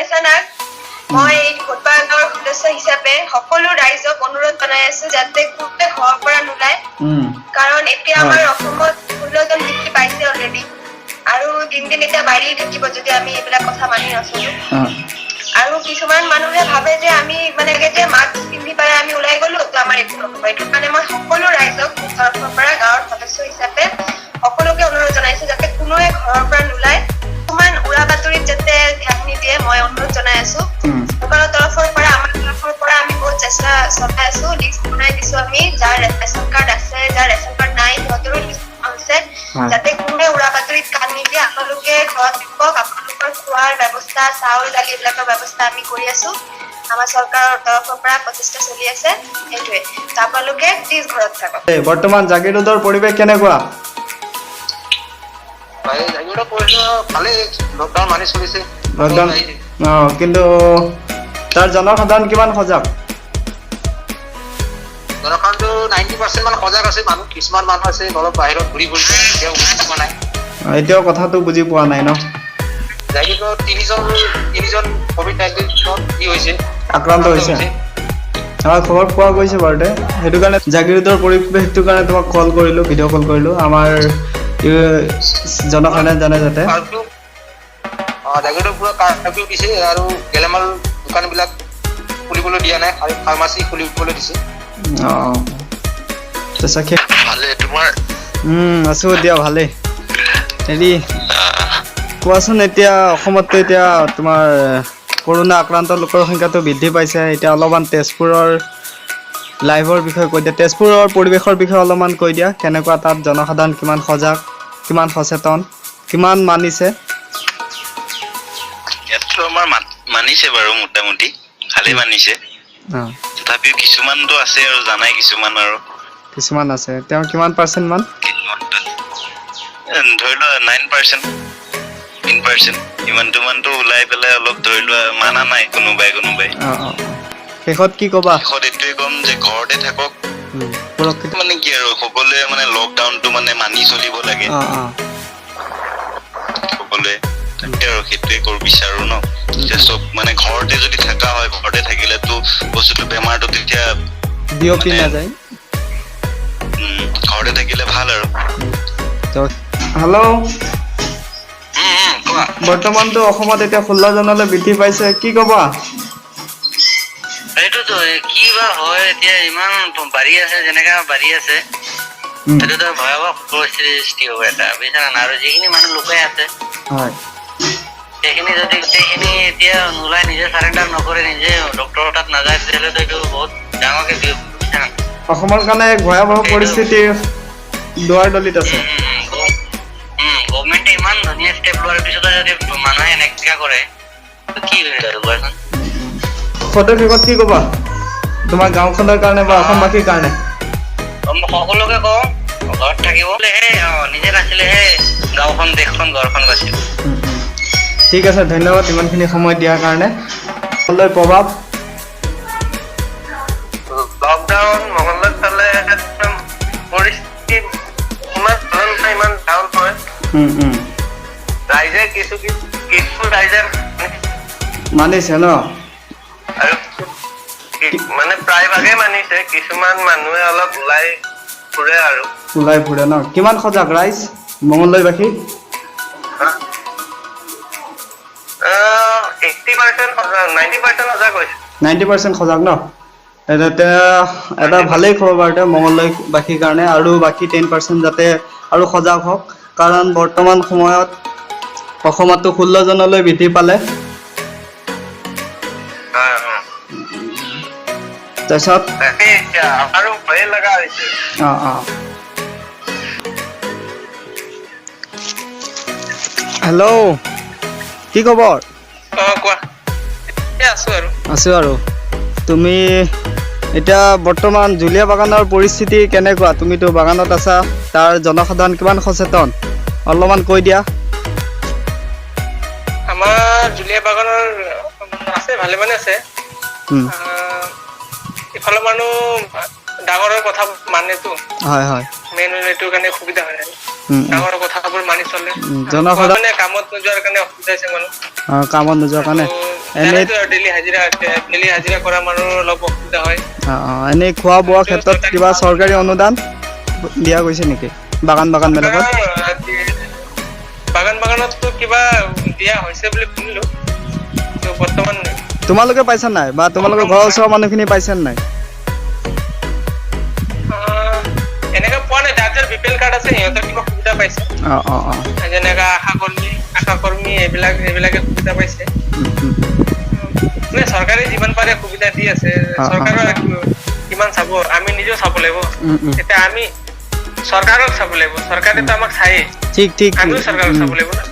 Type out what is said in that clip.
নেছা নাগ। মই এই ঘোটবা গাঁৱৰ সদস্য হিচাপে সকলো ৰাইজক অনুৰোধ জনাই আছো যাতে কোনোৱে ঘৰৰ পৰা নোলায়, কাৰণ এতিয়া আমাৰ অসমত 16 জন বৃদ্ধি পাইছে অলৰেডি আৰু দিন দিন এতিয়া বাঢ়ি থাকিব যদি আমি এইবিলাক কথা মানি নচলো। আৰু কিছুমান মানুহে ভাবে যে আমি মানে যে মাস্ক পিন্ধি পেলাই আমি ওলাই গলো তো আমাৰ একো নহব। এইটো কাৰণে মই সকলো ৰাইজক মোৰ তৰফৰ পৰা গাঁৱৰ সদস্য হিচাপে সকলোকে অনুৰোধ জনাইছো যাতে কোনোৱে ঘৰৰ পৰা নোলায়, কিছুমান উৰা বাতৰিত যাতে ধ্যান নিদিয়ে, মই অনুৰোধ জনাই আছো। চৰকাৰৰ তৰফৰ পৰা, আমাৰ তৰফৰ পৰা আমি বহুত চেষ্টা চলাই আছো। লিষ্ট বনাই দিছো আমি, যাৰ ৰেচন কাৰ্ড আছে, যাৰ ৰেচন কাৰ্ড নাই সিহঁতৰো লিষ্ট হৈছে, যাতে কোনোৱে উৰা বাতৰিত কাণ নিদিয়ে। আপোনালোকে ঘৰত থাকক, আপোনালোকৰ খোৱাৰ ব্যৱস্থা, চাউল দালি এইবিলাকৰ ব্যৱস্থা আমি কৰি আছো। আমাৰ চৰকাৰৰ তৰফৰ পৰা প্ৰচেষ্টা চলি আছে সেইটোৱে। তো আপোনালোকে প্লিজ ঘৰত থাকক। এই বৰ্তমান জাগিৰোডৰ পৰিৱেশ কেনেকুৱা? ভাই, জাগিৰোডৰ পৰিৱেশ ভালেই, লকডাউন মানি চলিছে। লকডাউন, অঁ, কিন্তু তাৰ জনসাধাৰণ কিমান সজাগ? জনসাধাৰণটো 90% মান সজাগ আছে মানুহ। কিছুমান মানুহ আছে অলপ বাহিৰত ঘূৰি ফুৰিছে, এতিয়াও বুজি পোৱা নাই। এতিয়াও কথাটো বুজি পোৱা নাই ন? জাগিৰোডত তিনিজন কভিড-19ত কি হৈছে। আক্ৰান্ত হৈছে। হয়, খবৰ পোৱা গৈছে বাৰুতে। সেইটো কাৰণে জাগিৰোডৰ পৰিৱেশটোৰ কাৰণে তোমাক কল কৰিলোঁ, ভিডিঅ' কল কৰিলোঁ, আমাৰ জনসাধাৰণে জানে যাতে। কাৰফিউ, অঁ, জাগিৰোডৰ পুৰা কাৰফিউ দিছে আৰু গেলামাল দোকানবিলাক খুলিবলৈ দিয়া নাই আৰু ফাৰ্মাচী খুলিবলৈ দিছে। অঁ, তাৰপিছত ভালে, তোমাৰ? আছোঁ দিয়া ভালেই। হেৰি, কোৱাচোন, এতিয়া অসমততো এতিয়া তোমাৰ কৰোণা আক্ৰান্ত লোকৰ সংখ্যাটো বৃদ্ধি পাইছে। এতিয়া অলপমান তেজপুৰৰ লাইভৰ বিষয়ে কৈ দিয়া, তেজপুৰৰ পৰিৱেশৰ বিষয়ে অলপমান কৈ দিয়া। কেনেকুৱা তাত জনসাধাৰণ, কিমান সজাগ, কিমান সচেতন, কিমান মানিছে? ইয়াততো আমাৰ মানিছে বাৰু, মোটামুটি ভালেই মানিছে। তথাপিও কিছুমানতো আছে আৰু জানাই কিছুমান আৰু। কিছুমান আছে, তেওঁ কিমান পাৰ্চেণ্ট মান? কিছুমানতো ধৰি লোৱা 9%, 10% ইমানটো মানটো ওলাই পেলাই অলপ ধৰি লোৱা মানা নাই কোনোবাই কোনোবাই। অঁ অঁ অঁ। শেষত কি ক'বা? শেষত এইটোৱে ক'ম যে ঘৰতে থাকক। সুৰক্ষিত। মানে কি আৰু, সকলোৱে মানে লকডাউনটো মানে মানি চলিব লাগে। অঁ অঁ সকলোৱে তাকে আৰু সেইটোৱে কৰো বিচাৰো ন। এতিয়া চব মানে ঘৰতে যদি থকা হয়, ঘৰতে থাকিলেতো বস্তুটো বেমাৰটো তেতিয়া বিয়পি মানে নাযায়। ঘৰতে থাকিলে ভাল আৰু। তো হেল্ল'। কোৱা। বৰ্তমানতো অসমত এতিয়া 16 জনলৈ বৃদ্ধি পাইছে, কি ক'বা? সেইটোতো কি বা হয়, এতিয়া ইমান বাঢ়ি আছে, যেনেকা বাঢ়ি আছে, সেইটোতো ভয়াৱহ পৰিস্থিতিৰ সৃষ্টি হ'ব এটা, বুজিছা না? আৰু যিখিনি মানুহ লুকাই আছে, সেইখিনি যদি গোটেইখিনি এতিয়া নোলাই, নিজে চাৰেণ্ডাৰ নকৰে, নিজে ডক্টৰৰ তাত নাযায়, তেতিয়াহ'লেতো এইটো বহুত ডাঙৰকে বিয়পিব, বুজিছা না? অসমৰ কাৰণে এক ভয়াৱহ পৰিস্থিতিৰ দুৱাৰদলিত আছে। গভমেণ্টে ইমান ধুনীয়া ষ্টেপ লোৱাৰ পিছতো যদি মানুহে এনেকা কৰে, তো কি হয় আৰু কোৱাচোন? সদৰ শেষত কি ক'বা তোমাৰ গাঁওখনৰ কাৰণে বা অসমবাসীৰ কাৰণে? মই সকলোকে কওঁ, ঘৰত থাকিব হে, অ, নিজে নাচিলেহে গাঁওখন, দেশখন, ঘৰখন বাচিব। উম, উম। ঠিক আছে, ধন্যবাদ ইমানখিনি সময় দিয়াৰ কাৰণে। মঙলদৈৰ প্ৰভাৱ? লকডাউন মঙলদৈত ফালে একদম পৰিস্থিতি ইমান ভাল নহয়, ইমান ডাউন নহয়। উম, উম। ৰাইজে কিছু কিছু ৰাইজে মানিছে ন? আৰু মানে প্ৰায়ভাগে মানিছে, কিছুমান মানুহে অলপ ওলাই ফুৰে আৰু। ওলাই ফুৰে ন? কিমান সজাগ ৰাইজ মঙলদৈবাসী? 80% সজাগ, 90% সজাগ হৈছে। 90% সজাগ ন? এতিয়া এটা ভালেই খবৰ বাৰু এতিয়া মঙলদৈবাসীৰ কাৰণে। আৰু বাকী 10% যাতে আৰু সজাগ হওক, কাৰণ বৰ্তমান সময়ত অসমতো 16 জনলৈ বৃদ্ধি পালে। হয়। তাৰপিছত তাকেই, এতিয়া আমাৰো ভয়ে লগা হৈছে। অঁ, হেল্ল', কি খবৰ? অ, কোৱা। এই আছো আৰু। আছোঁ আৰু। তুমি এতিয়া বৰ্তমান জুলীয়া বাগানৰ পৰিস্থিতি কেনেকুৱা? তুমিতো বাগানত আছা, তাৰ জনসাধাৰণ কিমান সচেতন অলপমান কৈ দিয়া। আমাৰ জুলীয়া বাগানৰ আছে, ভালে মানে আছে। ইফালৰ মানুহ ডাঙৰৰ কথা মানেতো। হয় হয় মেইন এইটোৰ কাৰণে সুবিধা হয় আৰু। উম, উম। ডাঙৰৰ কথাবোৰ মানি চলে। জনসাধাৰণ মানে কামত নোযোৱাৰ কাৰণে অসুবিধা হৈছে মানুহ। কামত নোযোৱাৰ কাৰণে। এনেই ডেইলি হাজিৰা, ডেইলি হাজিৰা কৰা মানুহৰ অলপ অসুবিধা হয়। অঁ, এনেই খোৱা বোৱাৰ ক্ষেত্ৰত কিবা চৰকাৰী অনুদান দিয়া গৈছে নেকি বাগানবিলাকত? বাগানতো কিবা দিয়া হৈছে বুলি শুনিলো, কিন্তু বৰ্তমান তোমালোকে পাইছা নাই বা তোমালোকৰ ঘৰৰ ওচৰৰ মানুহখিনি পাইছে নাই? এনেকা পোৱা নাই। যাৰ যাৰ বিপিএল কাৰ্ড আছে, সিহঁতৰ কিবা সুবিধা পাইছে। অঁ অঁ অঁ যেনেকা আশাকৰ্মী এইবিলাকে সুবিধা পাইছে। উম, উম। মানে চৰকাৰে যিমান পাৰে সুবিধা দি আছে। চৰকাৰৰ কিমান চাব, আমি নিজেও চাব লাগিব। উম, উম। এতিয়া আমি চৰকাৰক চাব লাগিব, চৰকাৰেতো আমাক চায়েই। ঠিক ঠিক আমিও চৰকাৰক চাব লাগিব না।